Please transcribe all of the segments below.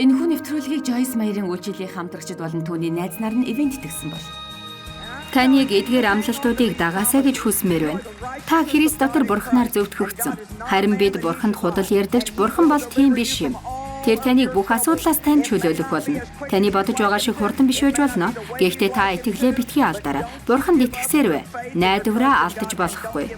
Энэхүү нэвтрүүлгийг Joyce Meyer-ийн үйлчлэлийн хамтрагчид болон түүний найз нар нь ивент итгэсэн бол. Таныг эдгээр амлалтуудыг дагаасай гэж хүсмээр байна. Та Христ дотор Бурханаар зөвтгөгдсөн. Харин бид Бурханд худал ярьдагч Бурхан бол тийм биш юм. Тэр таныг бүх асуудлаас тань чөлөөлөх болно. Таны бодож байгаа шиг хурдан биш байж болно. Гэхдээ та итгэлээ битгий алдаарай. Бурханд итгэсээр бай. Найдвараа алдаж болохгүй.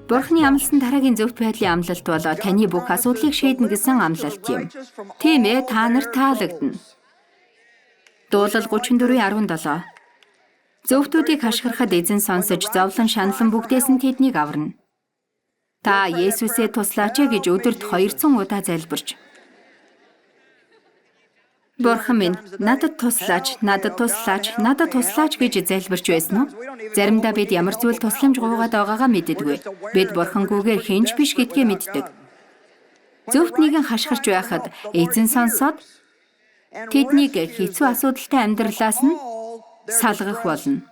Бурхны амласан дараагийн зөвхт байдлын амлалт бол таны бүх асуудлыг шийднэ гэсэн амлалт юм. Тийм ээ, та нар таалагдана. Дуулал 34:17. Зөвхтүүдийг хашгирахад эзэн сонсож, зовлон шаналн бүгдээс нь тэднийг аварна. Та Есүсээ туслаач ээ гэж өдөрт 200 удаа залбирч. Бурхан минь, надад туслаач, надад туслаач, надад туслаач гэж залбирч байсан уу? Заримдаа бид ямар зүйл тусламж гуйгаад байгаагаа мэддэггүй. Бид Бурхангүйгээр хэн ч биш гэдгээ мэддэг. Зөвхт нэгэн хашгирч байхад эзэн сонсоод тэднийг хэцүү асуудалтай амьдралаас нь салгах болно.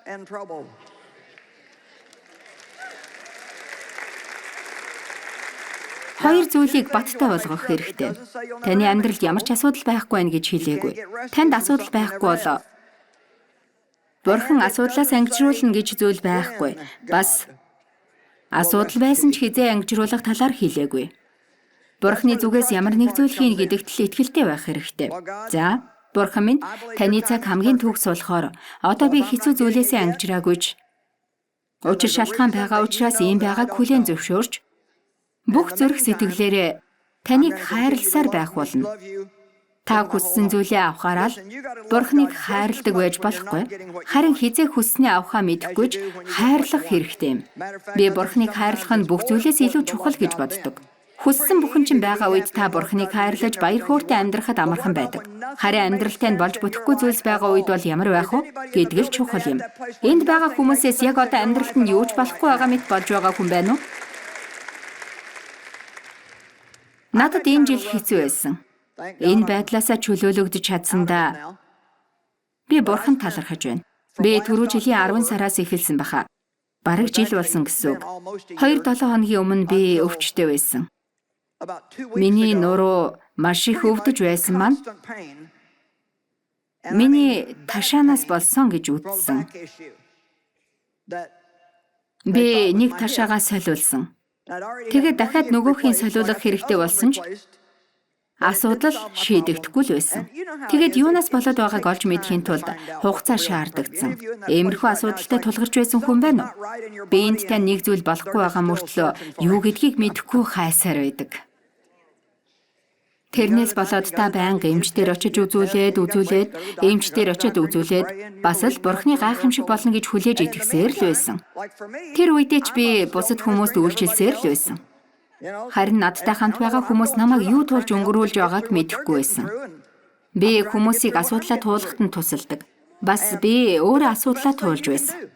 Хоёр зүйлийг баттай болгох хэрэгтэй. Таны амьдралд ямар ч асуудал байхгүй байна гэж хэлээгүй. Танд асуудал байхгүй бол Бурхан асуудлаас ангижруулна гэж зүйл байхгүй. Бас асуудал байсан ч хэзээ ангижруулах талаар хэлээгүй. Бурханы зүгээс ямар нэг зүйл хийнэ гэдэгт л итгэлтэй байх хэрэгтэй. За, Бурхан минь, таны цаг хамгийн төгс болохоор одоо би хэцүү зүйлээсээ ангижраагүй ч учир шалтгаан байгаа учраас ийм байгааг хүлээн зөвшөөрч бүх зүрх сэтгэлээрээ таныг хайрласаар байх болно. Та хүссэн зүйлээ авахаараа л Бурханыг хайрладаг байж болохгүй. Харин хэзээ хүссэнээ авахаа мэдэхгүй ч хайрлах хэрэгтэй юм. Би Бурханыг хайрлах нь бүх зүйлээс илүү чухал гэж боддог. Хүссэн бүхэн чинь байгаа үед та Бурханыг хайрлаж баяр хөөртэй амьдрахад амархан байдаг. Харин амьдралтай нь болж бүтэхгүй зүйлс байгаа үед бол ямар байх вэ гэдэг л чухал юм. Энд байгаа хүмүүсээс яг одоо амьдралд нь юу ч болохгүй байгаа мэт болж байгаа хүн байна уу? Надад энэ жил хэцүү байсан. Энэ байдлаасаа чөлөөлөгдөж чадсандаа би Бурханд талархаж байна. Би түрүү жилийн 10 сараас эхэлсэн баха. Бараг жил болсон гэсэн үг. 2-7 хоногийн өмнө би өвчтөй байсан. Миний нуруу маш их өвдөж байсан маань миний ташаанаас болсон гэж үзсэн. Би нэг ташаагаа солиулсан. Тэгээд дахиад нөгөөхийг солиулах хэрэгтэй болсон ч асуудал шийдэгдэхгүй л байсан. Тэгээд юунаас болоод байгааг олж мэдэхийн тулд хугацаа шаардагдсан. Иймэрхүү асуудалтай тулгарч байсан хүн байна уу? Биеинд тань нэг зүйл болохгүй байгаа мөртлөө юу гэдгийг мэдэхгүй хайсаар байдаг. Тэрнээс болоод та байнга эмч дээр очиж үзүүлээд эмч дээр очиод үзүүлээд бас л Бурхны гайхамшиг болно гэж хүлээж итгэсээр л байсан. Тэр үедээ ч би бусад хүмүүст үйлчилсээр л байсан. Харин надтай хамт байгаа хүмүүс намайг юу туулж өнгөрүүлж байгааг мэдэхгүй байсан. Би хүмүүсийг асуудлаа туулахад нь тусалдаг. Бас би өөрөө асуудлаа туулж байсан.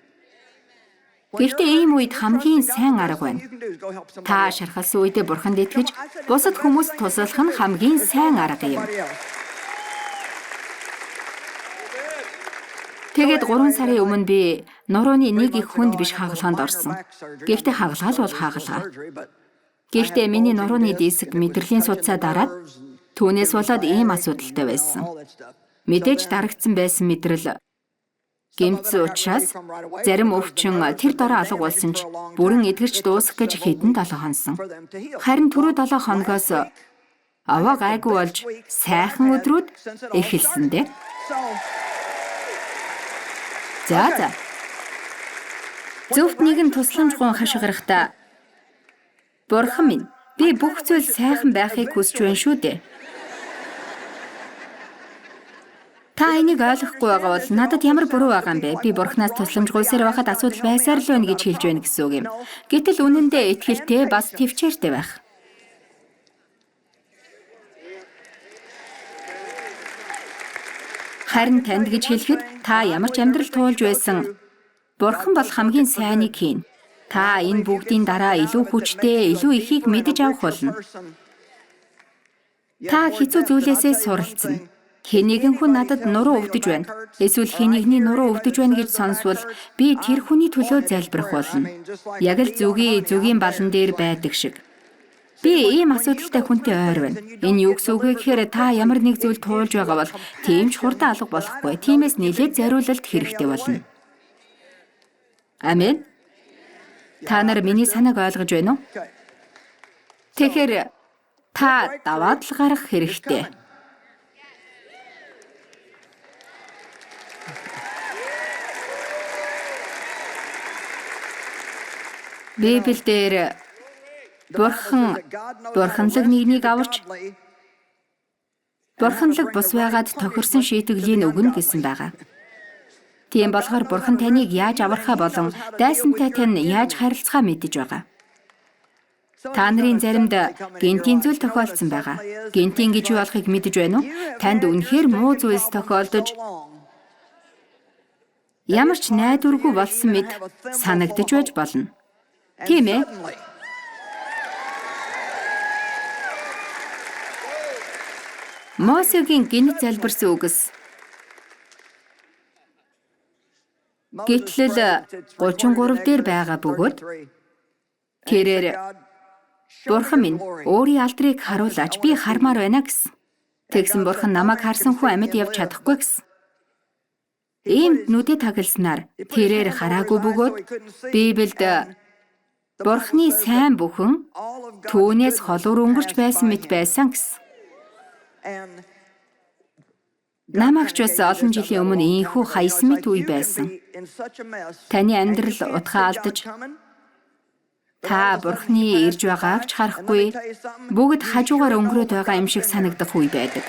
Гэхдээ ийм үед хамгийн сайн арга байна. Та шархалсан үедээ Бурханд итгэж, бусад хүмүүст туслах нь хамгийн сайн арга юм. Тэгээд 3 сарын өмнө би нурууны нэг их хүнд биш хагалгаанд орсон. Гэхдээ хагалгаа л бол хагалгаа. Гэхдээ миний нурууны диск мэдрэлийн судсаа дараад түүнээс болоод ийм асуудалтай байсан. Мэдээж дарагдсан байсан мэдрэл гэмтсэн учраас зарим өвчин тэр дараа алга болсон ч бүрэн эдгэрч дуусах гэж хэдэн 7 хонсон. Харин түрүү 7 хоногоос овоо гайгүй болж сайхан өдрүүд эхэлсэн дээ. За. Зөвхт нэгэн тусламж гуйн хашгирахдаа Бурхан минь, би бүх зүйл сайхан байхыг хүсэж байна шүү дээ. Та энийг ойлгохгүй байгаа бол надад ямар буруу байгаа юм бэ? Би Бурханаас тусламж гуйсаар байхад асуудал байсаар л байна гэж хэлж байна гэсэн үг юм. Гэтэл үнэндээ итгэлтэй бас төвчээртэй байх. Харин танд гэж хэлэхэд та ямар ч амьдрал туулж байсан Бурхан бол хамгийн сайныг хийнэ. Та энэ бүгдийн дараа илүү хүчтэй, илүү ихийг мэдэж авах болно. Та хэцүү зүйлээсээ суралцна. Хэн нэгэн хүн надад нуруу өвдөж байна. Эсвэл хэн нэгний нуруу өвдөж байна гэж сонсвол би тэр хүний төлөө залбирах болно. Яг л зүгийн балан дээр байдаг шиг. Би ийм асуудалтай хүнтэй ойр байна. Энэ юу гэсэн үг вэ гэхээр та ямар нэг зүйл туулж байгаа бол тийм ч хурдан алга болохгүй. Тиймээс нэлээд зориулалт хэрэгтэй болно. Амен. Та нар миний санааг ойлгож байна уу? Тэгэхээр та даваад л гарах хэрэгтэй. Библиэлд Бурхан бурханлаг нэгнийг аварч бурханлаг бус байгаад тохирсон шийтгэлийн өгнө гэсэн байгаа. Тийм болохоор Бурхан таныг яаж аврахаа болон дайсантай тань яаж харилцахаа мэдэж байгаа. Та нарын заримд гэнтийн зүйл тохиолдсон байгаа. Гэнтийн гэж юу болохыг мэдэж байна уу? Танд үнэхээр муу зүйлс тохиолдож ямар ч найдваргүй болсон мэт санагдаж байж болно. Тийм ээ? Мосегийн гэнэт залбирсан үгс Гэтлэл 33 дээр байгаа бөгөөд тэрээр Бурхан минь өөрийн алдрыг харуулаач, би хармаар байна гэсэн. Тэгсэн Бурхан намайг харсан хүн амьд явж чадахгүй гэсэн. Иймд нүдэ тагалснаар тэрээр хараагүй бөгөөд Библиэд Бурханы сайн бүхэн түүнээс холуур өнгөрч байсан мэт байсан гэсэн. Намайг ч бас олон жилийн өмнө ийхүү хаясан мэт үе байсан. Таны амьдрал утгаа алдаж, та Бурханы ирж байгааг ч харахгүй, бүгд хажуугаар өнгөрөөд байгаа юм шиг санагдах үе байдаг.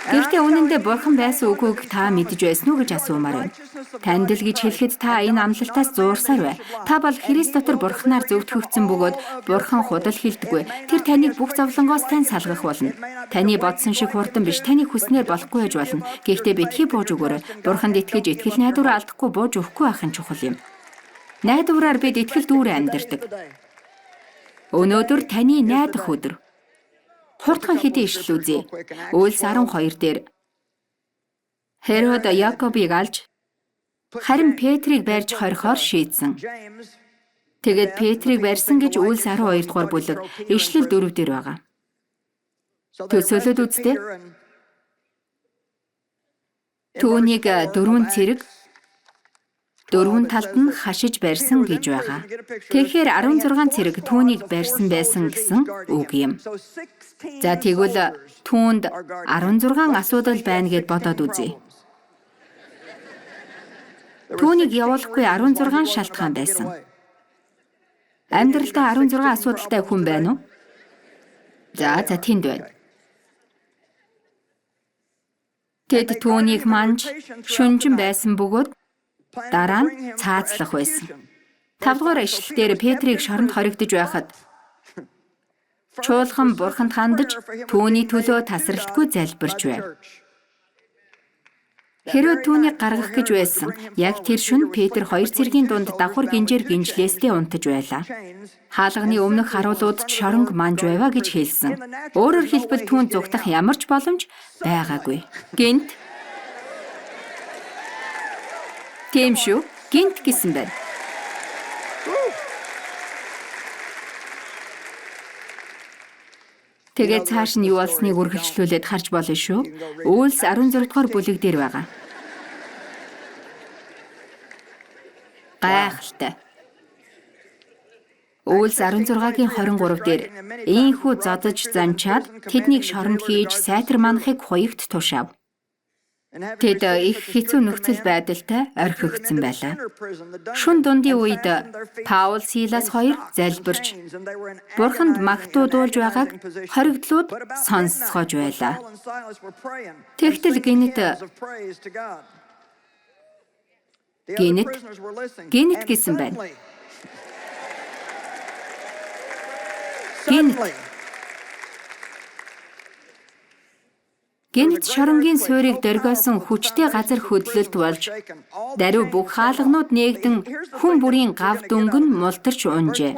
Гэхдээ үнэндээ Бурхан байсан үгүйг та мэдэж байсан уу гэж асуумаар байна. Танд л гэж хэлэхэд та энэ амлалтаас зуурсаар бай. Та бол Христ дотор Бурханаар зөвтгөгдсөн бөгөөд Бурхан худал хэлдэггүй. Тэр таныг бүх зовлонгоос тань салгах болно. Таны бодсон шиг хурдан биш, таны хүснээр болохгүй байж болно. Гэхдээ битгий бууж өгөөрэй. Бурханд итгэж, итгэл найдвараа алдахгүй бууж өгөхгүй байх нь чухал юм. Найдвараар бид итгэл дүүрэн амьдардаг. Өнөөдөр таны найдах өдөр. Хурдхан хэдэн ишлэл үзье. Үйлс 12 дээр Херод Якобыг алж харин Петрийг барьж хорихоор шийдсэн. Тэгээд Петрийг барьсан гэж Үйлс 12 дугаар бүлэг ишлэл 4 дээр байгаа. Төсөөлөд үзтээ. Түүнийг 4 цэрэг 4 талд нь хашиж барьсан гэж байгаа. Тэгэхээр 16 цэрэг түүнийг барьсан байсан гэсэн үг юм. За тэгвэл түүнд 16 асуудал байна гэд бодоод үзье. Түүнийг явуулахгүй 16 шалтгаан байсан. Амьдралдаа 16 асуудалтай хүн байна уу? За тэнд байна. Тэд түүнийг манж шүнжин байсан бөгөөд дараа нь цаазлах байсан. 5 дугаар ишлэлдэр Петрийг шоронд хоригдож байхад чуулган Бурханд хандаж түүний төлөө тасралтгүй залбирч байв. Херод түүнийг гаргах гэж байсан. Яг тэр шөнө Петр 2 цэргийн дунд давхар гинжээр гинжлээстэй унтаж байлаа. Хаалганы өмнөх харуулууд ч шоронг манж байваа гэж хэлсэн. Өөрөөр хэлбэл түүнд зугтах ямар ч боломж байгаагүй. Гэнт. Тийм шүү. Гэнт гэсэн байна. Тэгээд цааш нь юу болсныг үргэлжлүүлээд харж болно шүү. Үйлс 16 дугаар бүлэг дээр байгаа. Гайхалтай. Үйлс 16-гийн 23 дээр ийхүү зодож занчаад тэднийг шоронд хийж сайтар манахыг хуягт тушаав. Тэд их хэцүү нөхцөл байдалтай орхигдсон байлаа. Шүн дундын үед Паул Силас хоёр залбирч Бурханд магтуудуулж байгааг хоригдлууд сонсцоож байлаа. Тэгтэл гэнэт гэнэт гэсэн байна. Гэнэт. Гэнэт шоронгийн суурийг дөргиосон хүчтэй газар хөдлөлт болж даруй бүх хаалганууд нээгдэн хүн бүрийн гав дүнг нь мултарч унжээ.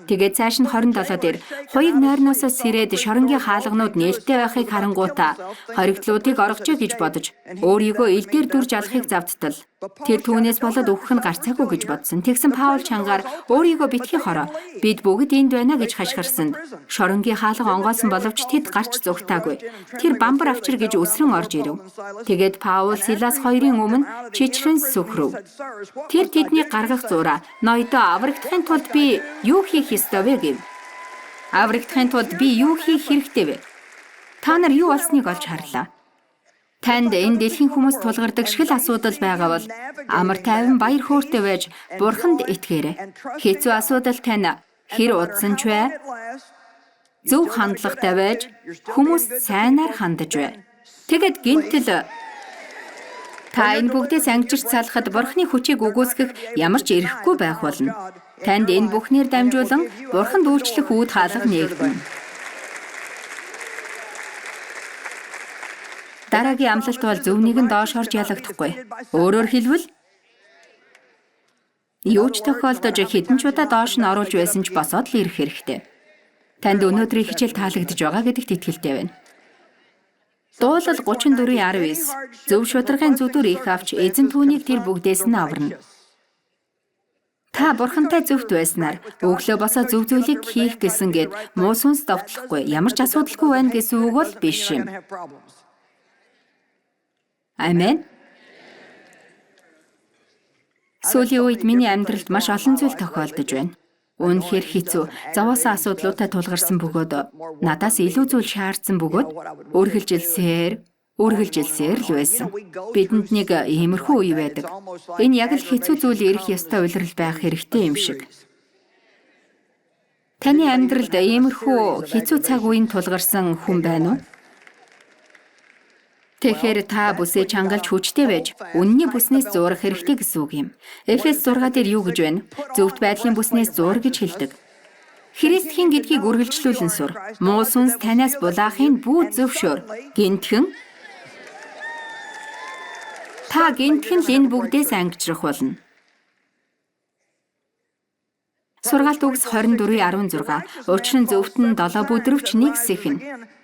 Тэгээд цааш нь 27 дээр хуйг нойрноосоо сэрээд шоронгийн хаалганууд нээлттэй байхыг харангуутаа хоригдлуудыг оргожээ гэж бодож өөрийгөө ил дээр дүрж алахыг завдтал. Тэр түүнээс болоод үхэх нь гарцаагүй гэж бодсон. Тэгсэн Паул чангаар өөрийгөө битгий хороо. Бид бүгд энд байна гэж хашгирсанд шоронгийн хаалга онгоосон боловч тэд гарч зүгтаагүй. Тэр бамбар авчир гэж өсрөн орж ирэв. Тэгээд Паул Силас хоёрын өмнө чичрэн сөхрөв. Тэр тэднийг гаргах зураа ноёдоо аврагдахын тулд би юу хийх ёстой вэ гэв. Аврагдахын тулд би юу хийх хэрэгтэй вэ? Та нар юу болсныг олж харлаа. Танд энэ дэлхийн хүмүүс тулгардаг шиг л асуудал байгаа бол амар тайван баяр хөөртэй байж Бурханд итгээрэй. Хэцүү асуудал тань хэр удсан ч бай, зөв хандлагатай байж хүмүүст сайнаар хандаж бай. Тэгэд гинтэл та энэ бүгдээс ангижирч салахад Бурханы хүчийг үгүйсгэх ямар ч эрхгүй байх болно. Танд энэ бүхнээр дамжуулан Бурханд үйлчлэх үүд хаалга нээгдэнэ. Дараагийн амлалт бол зөв нэгэн доош орж ялагдахгүй. Өөрөөр хэлбэл юу ч тохиолдож хэдэн ч удаа доош нь оруулж байсан ч босоод л ирэх хэрэгтэй. Танд өнөөдрийн хичээл таалагдж байгаа гэдэгт итгэлтэй байна. Дуулал 34:19 Зөв шударгын зүдүр их авч эзэн түүнийг тэр бүгдээс нь аварна. Та бурхантай зөвхт байснаар өглөө босоо зөв зүйлийг хийх гэсэн гээд муу сүнс довтлохгүй ямар ч асуудалгүй байна гэсэн үг бол биш юм. Амен. Сүүлийн үед миний амьдралд маш олон зүйл тохиолдож байна. Үнэхээр хэцүү, зовоосон асуудлуудтай тулгарсан бөгөөд надаас илүү зүйл шаардсан бөгөөд үргэлжилсээр л байсан. Бидэнд нэг иймэрхүү үе байдаг. Энэ яг л хэцүү зүйл ирэх ёстой улирал байх хэрэгтэй юм шиг. Таны амьдралд иймэрхүү хэцүү цаг үеийн тулгарсан хүн байна уу? Тэгэхээр та бүсээ чангалж хүчтэй байж үнний бүснээс зуурах хэрэгтэй гэсэн үг юм. Эфес 6 дээр юу гэж байна? Зөвхт байдлын бүснээс зуур гэж хэлдэг. Христ хэн гэдгийг үргэлжлүүлэн сур. Муу сүнс танаас булаахын бүү зөвшөөр. Гинтхэн та гинтхэн л энэ бүгдээс ангижрах болно. Сургаалт үгс 24:16. Учир нь зөвхт нь 7 бүдрвч нэг сэхэн.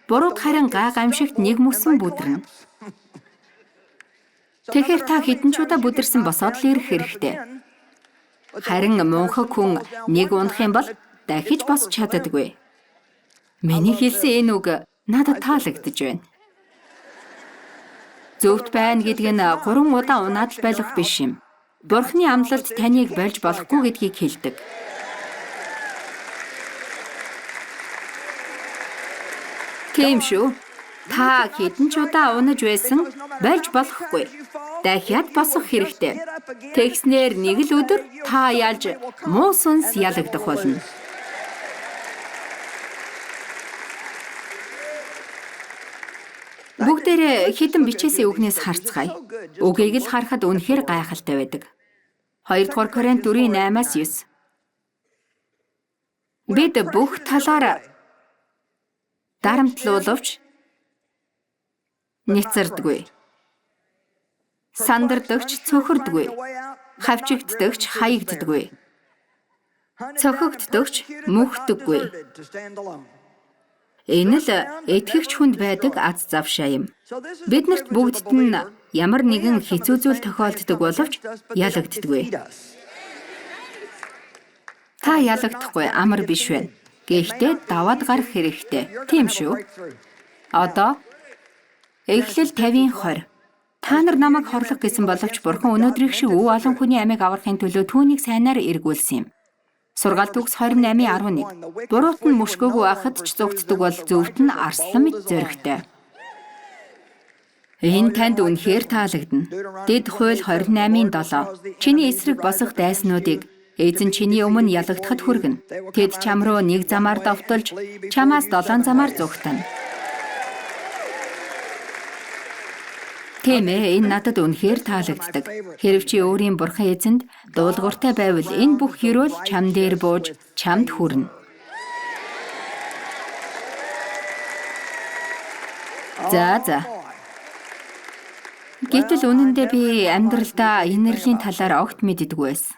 Бурууд харин гай гамшигт нэг мөсөн бүдэрнэ. Тэгэхээр та хэдэн ч удаа бүдэрсэн босоод л ирэх хэрэгтэй. Харин мунхаг хүн нэг унах юм бол дахиж босч чаддаггүй. Миний хэлсэн энэ үг надад таалагдж байна. Зөвхт байна гэдэг нь 3 удаа унаад л байх биш юм. Бурхны амлалт таныг болж болохгүй гэдгийг хэлдэг. Тийм шүү. Та хэдэн ч удаа унаж байсан болж болохгүй. Дахиад босох хэрэгтэй. Тэгснээр нэг л өдөр та ялж муу сүнс ялагдах болно. Бүгдээрээ хэдэн бичээсийн үгнээс харцгаая. Үгийг л харахад үнэхээр гайхалтай байдаг. 2 дугаар Коринт 4:8-аас 9. Бид бүх талаар дарамтлуулвч няцардаггүй. Сандардагч цөхөрдөггүй. Хавчигддагч хаягддаггүй. Цохигддогч мөхдөггүй. Энэ л итгэгч хүнд байдаг аз завшаа юм. Биднэрт бүгдд нь ямар нэгэн хэцүү зүйл тохиолддог боловч ялагддаггүй. Та ялагдахгүй амар биш байна. Гэхдээ даваад гарах хэрэгтэй. Тийм шүү. Одоо Эхлэл 50:20. Та нар намайг хорлох гэсэн боловч Бурхан өнөөдрийнх шиг өв олон хүний амийг аврахын төлөө түүнийг сайнаар эргүүлсэн юм. Сургаалт үгс 28:11. Буруут нь мөшгөөгүй байхад ч зүгтдэг бол зөвхт нь арслан мэт зоригтой. Энэ танд үнэхээр таалагдана. Дэд хууль 28:7. Чиний эсрэг босох дайснуудыг эзэн чиний өмнө ялагдахад хүргэнэ. Тэд чам руу нэг замаар довтолж, чамаас 7 замаар зүгтана. Тийм ээ, энэ надад үнэхээр таалагддаг. Хэрв чи өөрийн бурхан эзэнд дуулууртай байвал энэ бүх ёроол чам дээр бууж чамд хүрнэ. За. Гэтэл үнэндээ би амьдралдаа инэрлийн талаар огт мэддэггүй байсан.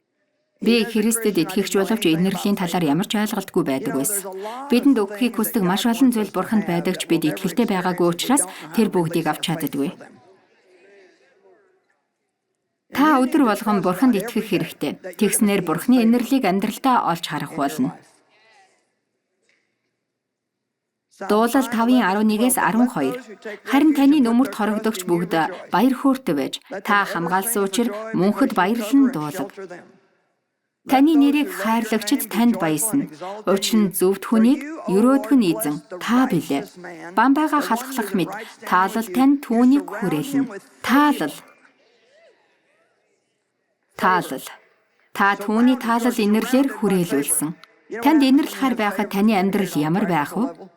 Би Христэд итгэгч боловч инэрлийн талаар ямар ч ойлголтгүй байдаг байсан. Бидэнд өгөхийг хүсдэг маш олон зүйл Бурханд байдаг ч бид итгэлтэй байгаагүй учраас тэр бүгдийг авч чаддаггүй. Та өдөр болгон Бурханд итгэх хэрэгтэй. Тэгснээр Бурханы инэрлийг амьдралдаа олж харах болно. Дуулал 5:11-ээс 12. Харин таны нүмерт хорогдогч бүгд баяр хөөртэй байж, та хамгаалсан учир мөнхөд баярлан дуулаг. Таны нэрийг хайрлагчид танд баясна. Учир нь зөвхт хүнийг өрөөдг нь эзэн та билээ. Бамбайгаа халахлах мэд таалал тань түүнийг хүрээлнэ. Таалал. Таалал. Та түүний таалал инэрлээр хүрээлүүлсэн. Танд инэрл хар байхад таны амьдрал ямар байх вэ?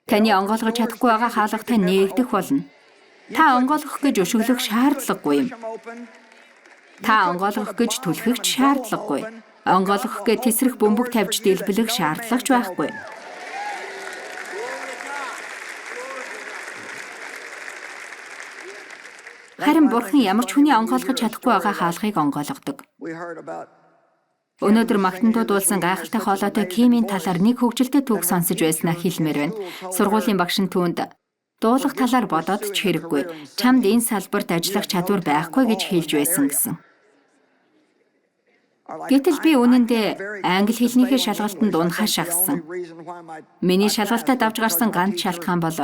Таны онгойлгож чадахгүй байгаа хаалга тань нээгдэх болно. Та онгойлгох гэж өшөглөх шаардлагагүй юм. Та онгойлгох гэж түлхэх ч шаардлагагүй. Онгойлгох гэж тесрэх бөмбөг тавьж дэлбэлэх шаардлага ч байхгүй. Харин Бурхан ямар ч хүний онгойлгож чадахгүй байгаа хаалгыг онгойлгодог. Өнөөдөр магтан дуулсан гайхалтай хоолойтой Кимийн талаар нэг хөгжилтэй түүх сонсож байснаа хэлмээр байна. Сургуулийн багш нь түүнд дуулах талаар бодоод ч хэрэггүй. Чамд энэ салбарт ажиллах чадвар байхгүй гэж хэлж байсан гэсэн. Гэтэл би үнэндээ англи хэлнийхээ шалгалтанд унахаа шахсан. Миний шалгалтаа давж гарсан ганц шалтгаан бол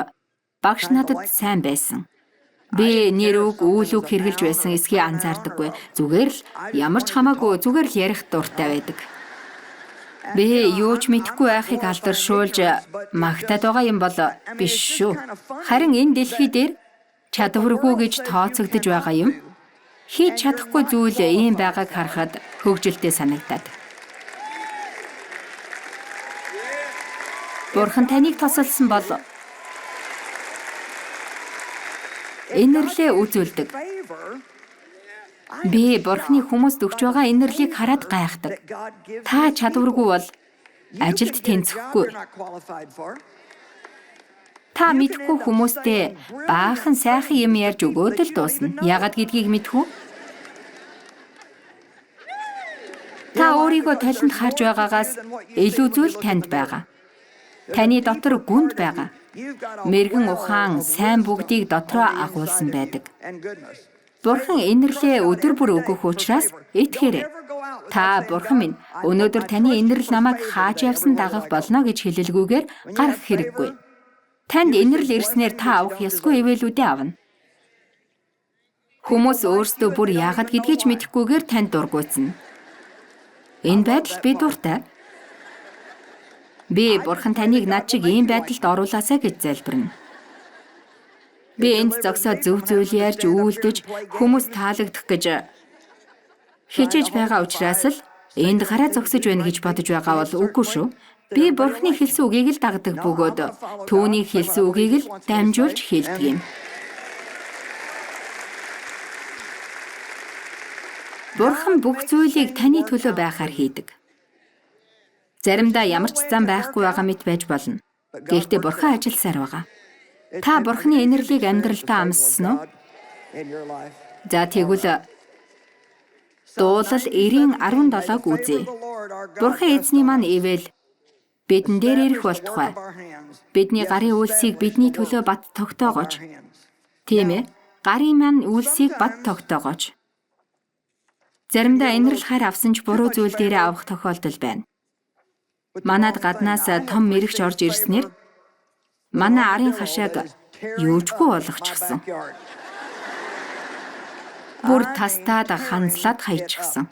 багш надад сайн байсан. Би нэр үг, үйл үг хэрэглэж байсан эсхийг анзаардаггүй. Зүгээр л ямар ч хамаагүй зүгээр л ярих дуртай байдаг. Би юу ч мэдэхгүй байхыг алдаршуулж магтаад байгаа юм бол биш шүү. Харин энэ дэлхий дээр чадваргүй гэж тооцогдож байгаа юм. Хийж чадахгүй зүйл ийм байгааг харахад хөгжилтэй санагдаад. Бурхан таныг тосолсон бол инэрлээ үзүүлдэг. Би Бурханы хүмүүст өгч байгаа инэрлийг хараад гайхдаг. Та чадваргүй бол ажилд тэнцэхгүй. Та мэдэхгүй хүмүүстэй баахан сайхан юм ярьж өгөөд л дуусна. Яагаад гэдгийг мэдэх үү? Та өөрийгөө толинд харж байгаагаас илүү зүйл танд байгаа. Таны дотор гүнд байгаа. Мэргэн ухаан сайн бүгдийг дотроо агуулсан байдаг. Бурхан инэрлээ өдөр бүр өгөх учраас итгээрэй. Та Бурхан минь өнөөдөр таны инэрл намайг хааж явсан дагах болно гэж хэлэлгүйгээр гарах хэрэггүй. Танд инэрл ирснээр та авах ёсгүй ивэлүүдээ авна. Хүмүүс өөрсдөө бүр яагаад гэдгийг ч мэдэхгүйгээр танд дургуутна. Энэ байдалд би дуртай. Би Бурхан таныг над шиг ийм байдалд оруулаасай гэж залбирна. Би энд зогсоод зөв зүйл ярьж үйлдэж хүмүүс таалагдах гэж хичээж байгаа учраас л энд гараа зогсож байна гэж бодож байгаа бол үгүй шүү. Би Бурханы хэлсэн үгийг л дагдаг бөгөөд түүний хэлсэн үгийг л дамжуулж хэлдэг юм. Бурхан бүх зүйлийг таны төлөө байхаар хийдэг. Заримдаа ямар ч зам байхгүй байгаа мэт байж болно. Гэхдээ Бурхан ажилласаар байгаа. Та Бурханы инэрлийг амьдралдаа амссан уу? За тэгвэл Дуулал 90:17-г үзье. Бурхан эзний маань ивэл бидэн дээр ирэх болтугай. Бидний гарын үйлсийг бидний төлөө бат тогтоогооч. Тийм ээ. Гарын маань үйлсийг бат тогтоогооч. Заримдаа инэрл хайр авсан ч буруу зүйл дээрээ авах тохиолдол байна. Манад гаднаас том мэрэгч орж ирснээр манай арын хашааг юучгүй болгочихсон. Бүр тастаад ханзлаад хайчихсан.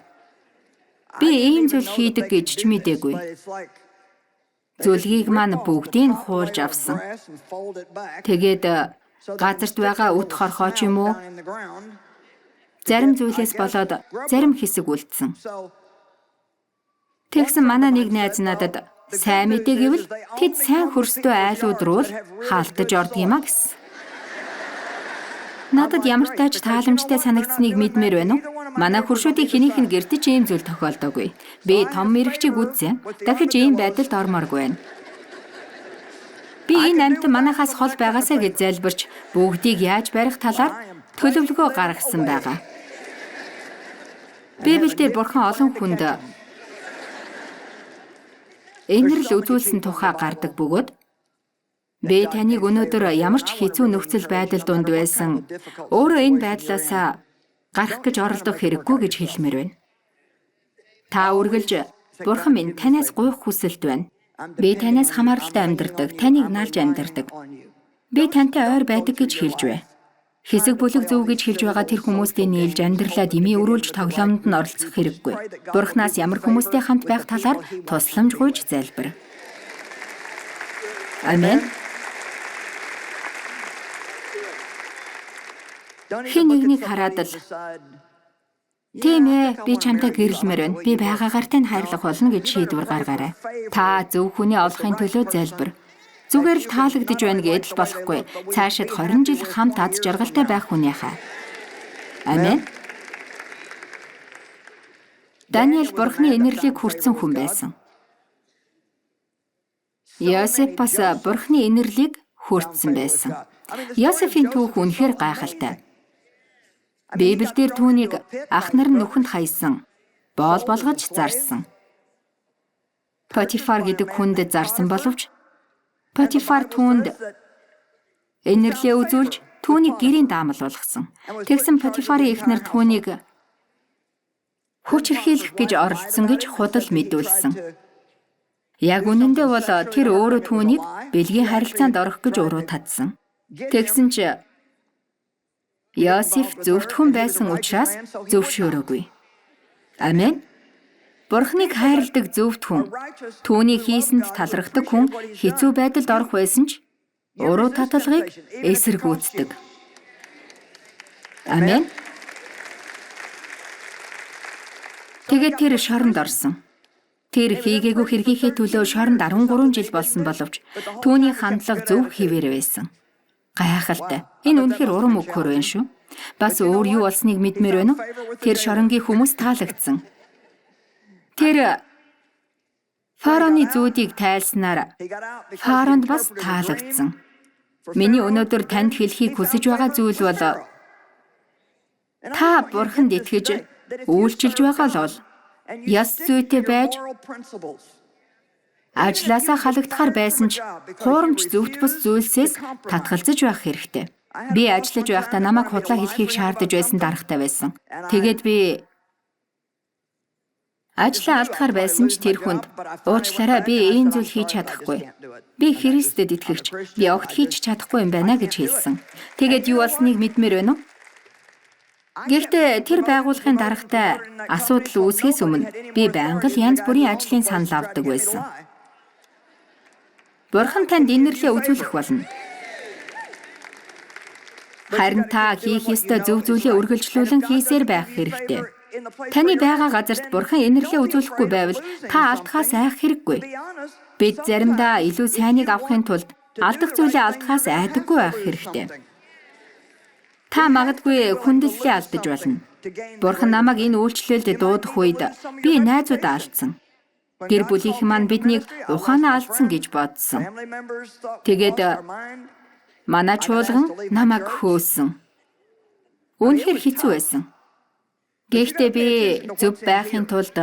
Би ийм зүйл хийдэг гэж ч мдээгүй. Зүлгийг маань бүгдийг хуулж авсан. Тэгээд газарт байгаа үт хорхоо ч юм уу зарим зүйлээс болоод зарим хэсэг үлдсэн. Тэгсэн манай нэг найз надад сайн мэдээ гэвэл тэд сайн хөрстөө айлууд руу л хаалтаж ордог юм а гэсэн. Надад ямар тач тааламжтай санагдсныг мэдмээр байна уу? Манай хөршүүдийн хэнийх нь гэртэж ийм зүйл тохиолдоогүй. Би том мэрэгчийг үзсэн. Дахиж ийм байдалд ормооргүй байна. Би энэ амьтан манайхаас хол байгаасаа гэж залбирч бүгдийг яаж барих талаар төлөвлөгөө гаргасан байгаа. Библиэлд Бурхан олон хүнд энэрл үзүүлсэн тухай гардаг бөгөөд би таныг өнөөдөр ямар ч хэцүү нөхцөл байдал дунд байсан өөрөө энэ байдлаасаа гарах гэж оролдох хэрэггүй гэж хэлмээр байна. Та үргэлж Бурхан минь танаас гуйх хүсэлт байна. Би танаас хамааралтай амьдардаг, таныг налж амьдардаг. Би тантай ойр байдаг гэж хэлж бай. Хэсэг бүлэг зөв гэж хэлж байгаа тэр хүмүүстэй нийлж амьдралаа дэмий өрүүлж тоглоомд нь оролцох хэрэггүй. Бурханаас ямар хүмүүстэй хамт байх талаар тусламж гуйж залбир. Амен. Хэн нэгнийг хараад л тийм ээ, би чамтай гэрлэмээр байна. Би байгаагаар тань хайрлах болно гэж шийдвэр гаргаарай. Та зөв хүний олохын төлөө залбир. Зүгээр л таалагдж байна гэдэл болохгүй. Цаашид 20 жил хамт аз жаргалтай байх хүнийхээ. Амен. Даниэл Бурхны энерлийг хүртсэн хүн байсан. Йосеф бас Бурхны энерлийг хүртсэн байсан. Йосефийн түүх үнэхээр гайхалтай. Библиэлд түүнийг ах нар нь нүхэнд хаясан, боол болгож зарсан. Потифар гэдэг хүнд зарсан боловч Потифар түүнд энерлээ үзүүлж түүнийг гэрийн даамал болгосон. Тэгсэн Потифарын эхнэр түүнийг хүчирхийлэх гэж оролдсон гэж худал мэдүүлсэн. Яг үнэндээ бол тэр өөрөө түүнийг бэлгийн харилцаанд орох гэж уруу татсан. Тэгсэн ч Йосеф зөвхт хүн байсан учраас зөвшөөрөөгүй. Амен. Бурхныг хайрладаг зөвхт хүн, түүний хийсэнд талархдаг хүн хэцүү байдалд орох байсан ч уруу таталгыг эсэргүүцдэг. Амен. Тэгээд тэр шоронд орсон. Тэр хийгээгүй хэргийнхээ төлөө шоронд 13 жил болсон боловч түүний хандлага зөв хэвээр байсан. Гайхалтай. Энэ үнэхээр урам өгөхөр байна шүү. Бас өөр юу болсныг мэдмээр байна уу? Тэр шоронгийн хүмүүс таалагдсан. Тэр фараоны зүүдийг тайлснаар фараонд бас таалагдсан. Миний өнөөдөр танд хэлхийг хүсэж байгаа зүйл бол та Бурханд итгэж үйлчилж байгаа л бол ёс зүйтэй байж ажлаасаа халагдахаар байсан ч хуурамч зөвхт бус зүйлсээс татгалзаж байх хэрэгтэй. Би ажиллаж байхдаа намайг худлаа хэлхийг шаардаж байсан даргатай байсан. Тэгээд би ажлаа алдахаар байсан ч тэр хүнд уучлаарай, би ийм зүйл хийж чадахгүй. Би Христэд итгэгч. Би огт хийж чадахгүй юм байна гэж хэлсэн. Тэгээд юу болсныг мэдмээр байна уу? Гэхдээ тэр байгууллагын даргатай асуудал үүсгэхээс өмнө би байнга л янз бүрийн ажлын санал авдаг байсан. Бурхан танд энэрлээ үзүүлэх болно. Харин та хийх ёстой зөв зүйлээ үргэлжлүүлэн хийсээр байх хэрэгтэй. Таны байгаа газарт Бурхан энэрлээ үзүүлэхгүй байвал та алдахаас айх хэрэггүй. Бид заримдаа илүү сайныг авахын тулд алдах зүйлээ алдахаас айдаггүй байх хэрэгтэй. Та магадгүй хүндлэлээ алдаж болно. Бурхан намайг энэ үйлчлэлд дуудах үед би найзуудаа алдсан. Гэр бүлийнхэн маань биднийг ухаанаа алдсан гэж бодсон. Тэгээд манай чуулган намайг хөөсөн. Үнэхээр хэцүү байсан. Гэхдээ би зөв байхын тулд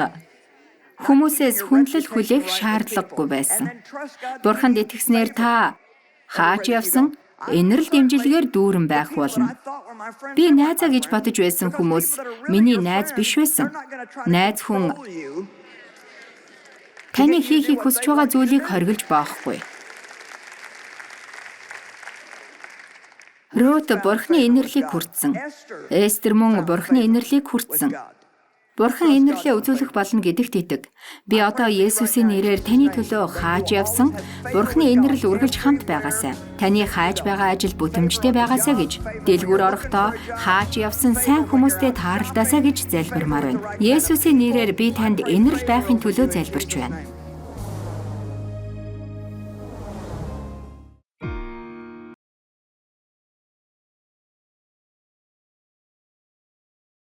хүмүүсээс хүндлэл хүлээх шаардлагагүй байсан. Бурханд итгэснээр та хаач явсан энэрл дэмжлэгээр дүүрэн байх болно. Би найзаа гэж бодож байсан хүмүүс миний найз биш байсан. Найз хүн таны хийхийг хүсэж байгаа зүйлийг хоригдож боохгүй. Рут Бурхны энэрлийг хүртсэн. Эстер мөн Бурхны энэрлийг хүртсэн. Бурхан энэрлээ үзүүлэх болно гэдэгт итэг. Би одоо Есүсийн нэрээр таны төлөө хааж явсан Бурхны энэрл үргэлж хамт байгаасай. Таны хааж байгаа ажил бүтэмжтэй байгаасай гэж дэлгүүр орохдоо хааж явсан сайн хүмүүстэй тааралдаасай гэж залбирмаар байна. Есүсийн нэрээр би танд энэрл байхын төлөө залбирч байна.